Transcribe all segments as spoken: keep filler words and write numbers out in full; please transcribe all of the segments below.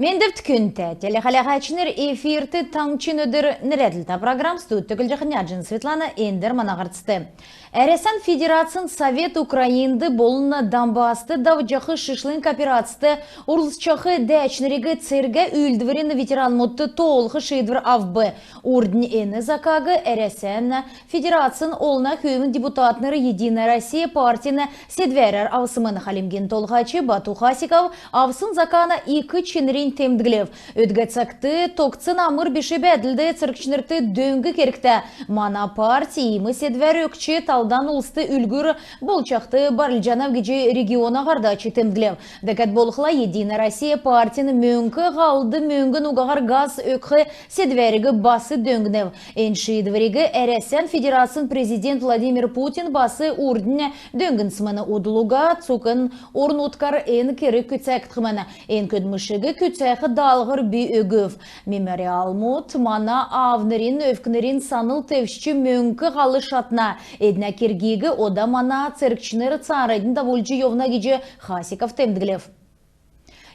Мендвт, күндтә телехәләһәчнр! Эфирт «Таңһчин өдр» нерәдлтә программ. Студьд көтлҗәхнь Яҗин Светлана. Эндр мана һарцд. Әрәсән Федерацин Совет Украинд болн Донбасст давҗах шишлң операцд орлцҗах дәәчнриг цергә үүлдврин ветеранмудт тоолх шиидвр авв. Урднь эн закаг Әрәсән Федерацин Олна Хөвин депутатнр «Единая Россия» партин седвәрәр авсмн. Хальмгин Толһач Бату Хасиков авсн закана ик чинринь темдглв. Өдгә цагт тогтсн амр биш бәәдлд цергчнрт дөң кергтә. Мана парть иим седвәр өгч, талдан улст үлгүр болхд барлҗанав, — гиҗ региона һардач темдглв. Дәкәд болхла, «Единая Россия» партин мөңк һалд мөңгн угаһар газ өгх седвәриг бас дөңнв. Эн шиидвриг Әрәсән Федерацин Президент Владимир Путин бас урднь дөңнсмн. Удл уга цуг орн-нутгар эн керг күцәгдхмн. Эн көдлмшиг күцәх даалһвр би өгв. Мемориалмуд мана аавнрин, өвкнрин санл тевчҗ, мөңк һал шатна. Эднә кергиг ода мана цергчнр цааранднь давулҗ йовна, — гиҗ Хасиков темдглв.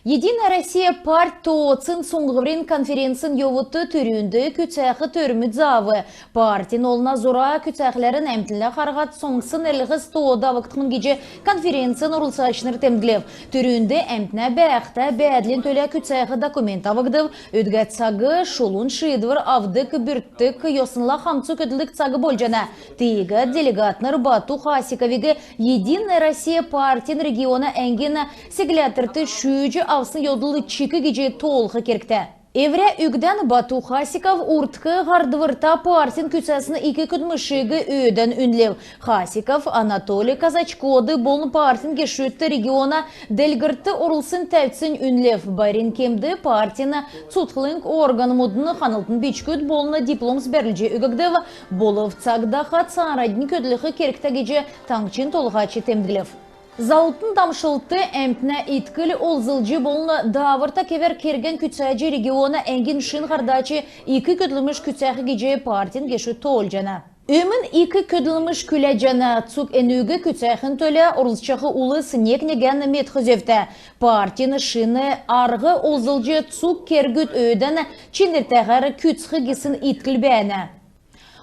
«Единая Россия» парть тооцн суңһврин конференцин йовудт түрүнд күцәх төрмүд заав. Партин олна зура күцәхләрн әмтнлә харһад соңссн эрлһс тоод авгдхмн гиҗ конференцин орлцачнр темдглв. Түрүнд әмтнә бәәхтә бәәдлин төлә күцәх документ авгдв. Өдгә цаг шулун шиидвр авдг, бүрткдг, йоснла хамцу көдлдг цаг болҗана. Тиигәд делегатнр Бату Хасиковиг «Единая Россия» партин региона әңгин сегләтрт шүүҗ авсн йовдл чик гиҗ тоолх кергтә. Эврә үгдән Бату Хасиков урдк һардврта партин күцәсн ик көдлмшиг өөдән үнлв. Хасиков Анатолий Козачкод болн партин гешүдт региона делгрлтд орлцсн тәвцинь үнлв. Байрин кемд партин цутхлң органмудын ханлтын бичгүд болн дипломс бәрүлҗ өггдв. Болв цаг дахад цааранднь көдлх кергтә гиҗ таңһчин Толһач темдглв. Залтн дамшлт, әмтнә иткл олзлҗ болн дааврта кевәр кергән күцәҗ, региона әңгин шин һардач ик көдлмш күцәх гиҗ партин гешүд тоолҗана. Өмн ик көдлмш күләҗәнә. Цуг энүг күцәхин төлә орлцҗах улс нег-негән медх зөвтә. Партин шин арһ олзлҗ, цуг кергүд өөдән чинртәһәр күцх гисн иткл бәәнә.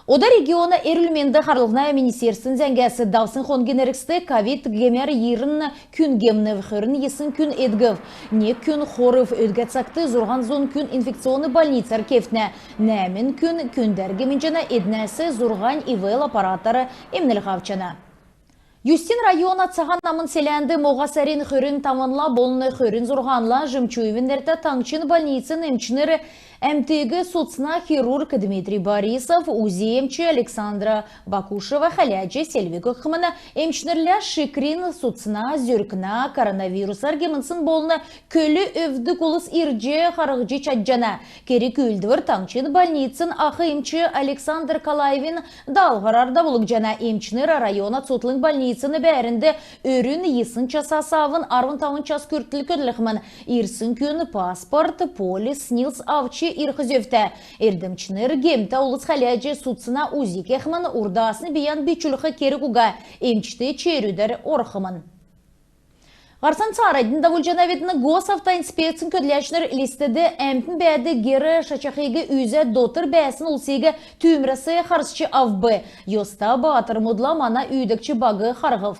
Ода региона эрүл-менд харлһна министерствин зәңгәс. Давсн хонгин эргцд ковид гемәр йирн күн гемнв, хөрн йисн күн эдгв, нег күн хорв. Өдгә цагт зурһан зун күн инфекционн больницар кевтнә, нәәмн күн күндәр гемнҗәнә, эднәс зурһань ИВЛ аппаратар эмнлһ авчана. Юстин района Цаһан Амн селәнд моһа сарин хөрн тавнла болн хөрн зурһанла Жемчуевин нертә таңһчин больницин эмчнр әмтиг судцна хирург Дмитрий Борисов, УЗИ эмч Александра Бакушева хәләҗ, селвг өгхмн. Эмчнрлә шикрин, судцна, зүркнә, коронавирусар гемнсн болн көлг өвддг улс ирҗ харһҗ чадҗана. Керг-үүлдвр таңһчин больницин ах эмч Александр Калаевин даалһврар давулгдҗана. Эмчнр района цутхлң больницин бәәрнд өрүн йисн часас авн арвн тавн час күртл көдлхмн. Ирсн күн паспорт, полис, СНИЛС авч ирх зөвтә. Эрдмчнр гемтә улс хәләҗ судцна, УЗИ кехмн. Урдаснь бийән бичүлх керг уга, эмчд черүдәр орхмн. Һарцан цааранднь давулҗанавидн. Госавтоинспекцин көдләчнр Элстд әмтн бәәдг гер шатҗахиг үзәд, дотр бәәсн улсиг түүмрәс харсҗ авв. Йоста баатрмудла мана үүдәгч баг харһв.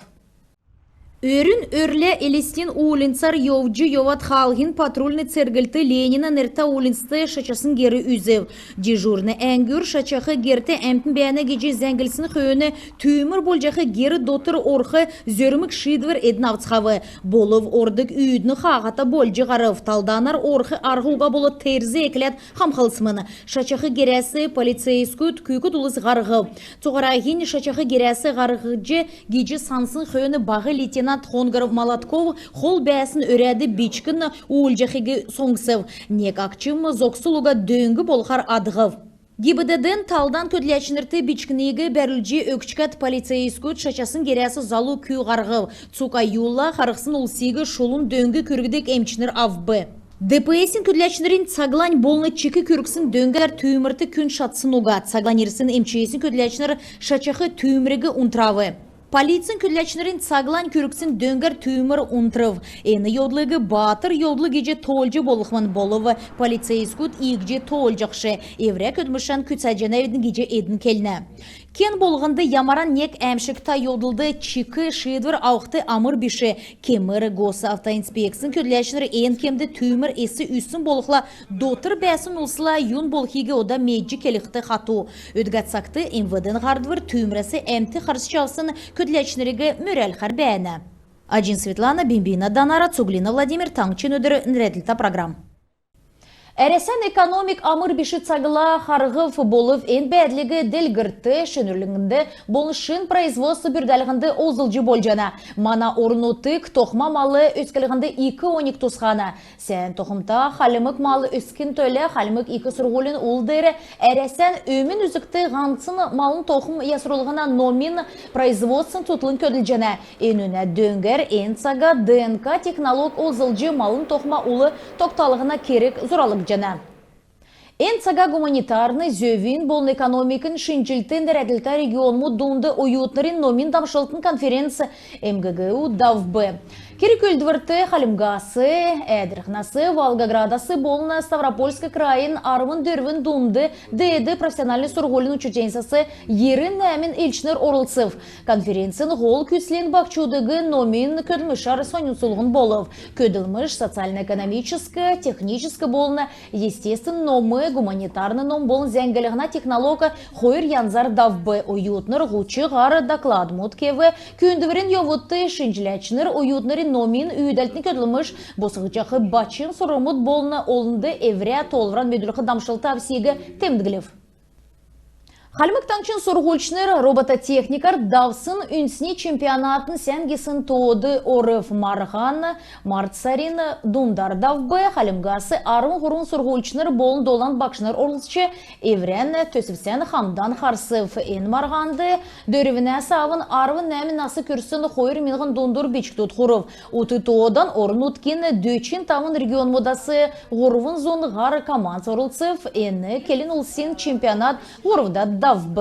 Өрүн өрлә Элстин уульнцар йовҗ йовад, хаалһин патрульн церглт Ленина нертә уульнцд шатҗасн гер үзв. Дежурн әңгүр шатҗах герт әмтн бәәнә гиҗ зәңглсн хөөн түүмр болҗах гер дотр орх зөрмг шиидвр эдн авцхав. Болв ордг үүдн хаһата болҗ һарв. Талданар орх арһ уга болад, терз экләд хамхалсмн. Шатҗах герәс полицейскүд күүкд улс һарһв. Цуһараһинь шатҗах герәс һарһҗ гиҗ сансн хөөн баһ лейтенант Хонгор Молотков хол бәәсн өрәд бичкн уульҗахиг соңсв. Нег агчм зогсл уга дөң болхар адһв. ГИБДД-н талдан көдләчнрт бичкниг бәрүлҗ өгчкәд, полицейскүд шатҗасн герәс залу кү һарһв. Цуг аюлла харһсн улсиг шулун дөң күргдг эмчнр авв. ДПС-ин көдләчнрин цаглань болн чик күргсн дөңгәр түүмрт күн шатсн уга. Цаглань ирсн МЧС-ин көдләчнр шатҗах түүмриг унтрав. Полицин көдләчнрин цаглань күргсн дөңгәр түүмр унтрв. Эн йовдлыг баатр йовдл гиҗ тоолҗ болхмн. Болв полицейскүд иигҗ тоолҗахш. Эврә көдлмшән күцәҗәнәвидн гиҗ эдн келнә. Кен болһнд ямаран нег әәмшгтә йовдлд чик шиидвр авхд амр биш. Кемр Госавтоинспекцин көдләчнр эн кемд түүмр эс үзсн болхла, дотр бәәсн улсла юн болхиг ода медҗ келхд хату. Өдгә цагт МВД-н һардвр түүмрәс әмт харсҗ авсн көдләчнриг мөрәлхәр бәәнә. Аҗин Светлана, Бимбина Данара, Цуглина Владимир, «Таңһчин өдр» нерәдлтә программ. Әрәсән экономик амр биш цагла харһв. Болв эн бәәдлиг делгрлтд, шинрүллһнд болн шин производств бүрдәлһнд олзлҗ болҗана. Мана орн-нутг тохма мал өсклһнд ик оньг тусхана. Сән тохмта хальмг мал өскин төлә Хальмг ик сурһулин ул деер Әрәсән өмн үзгт һанцн малын тохм ясрулһна номин производствин цутхлң көдлҗәнә. Энүнә дөңгәр эн цага ДНК технолог олзлҗ малын тохма ул тогталһна керг зуралгдҗана. Эн цага гуманитарн, зөвин болн экономикин шинҗллтин нерәдлтә регионмуд дунд оютнрин номин дамшлтын конференц МГГУ давв. Керг-үүлдврт Хальмгас, Әәдрхнәс, Волгоградас болн Ставропольск крайин арвн дөрвн дунд деед профессиональн сурһулин учрежденьсәс йирн нәәмн элчнр орлцв. Конференцин һол күцлнь баһчудыг номин көдлмшәр соньмсулһн болв. Көдлмш социально-экономическ, техническ болн естественн ном, гуманитарн ном болн зәңглһнә технолог хойр янзар давв. Оютнр һуч һар докладмуд кев. Күүндврин йовудт шинҗләчнр оютнрин номин үүдәлтин көдлмш босхгдҗах бачм сурврмуд болн олнд эврә тоолвран медүлх дамшлт авсиг темдглв. Хальмг Таңһчин сурһульчнр робототехникәр давсн үндсни чемпионатын сән гисн тоод орв. Марһан март сарин дундар давв. Хальмгас арвн һурвн сурһульчнр болн долан багшнр орлцҗ, эврән төсвсән хамдан харсв. Эн марһанд дөрвнәс авн арвн нәәмн нас күрсн хойр миңһн дундур бичкдүд хурв. Ут тоодан орн-нутгин дөчн тавн регионмудас һурвн зун һар команд орлцв. Эн келн улсин чемпионат һурвдад давв.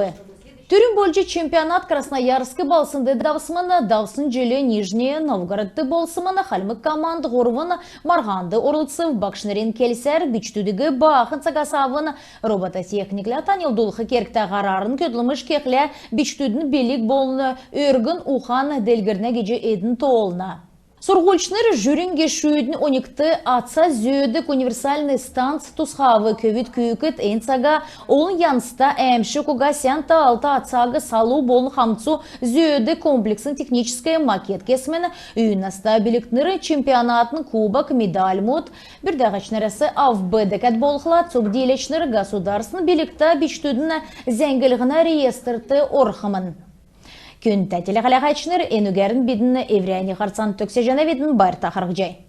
Түрүн болҗ чемпионат Красноярск балһснд давсмн. Давсн җил Нижний Новгородт болсмн. Хальмг команд һурвн марһанд орлцв. Багшнрин келсәр, бичкдүдиг баахн цагас авн робототехниклә таньлдулх кергтә. Һарарн көдлмш кехлә, бичкдүдин билг болн өргн ухан делгрнә гиҗ эдн тоолна. Сурһульчнр жюрин гешүдин оньгт аца зөөдг универсальн станц тусхав. Көвүд күүкд эн цага олн янзта әәмшг уга сән таалта ацаг салу болн хамцу зөөдг комплексн техническ макет кесмн. Үй наста билгтнр чемпионатын кубок, медальмуд бүрдәһәчнрәс авв. Дәкәд болхла, цуг дииләчнр государственн билгтә бичкдүдин зәңглһнә реестрт орхмн. Күндтә телехәләһәчнр, энүгәрн бидн эврәннь һарцан төгсәҗәнәвидн. Байрта харһцхай.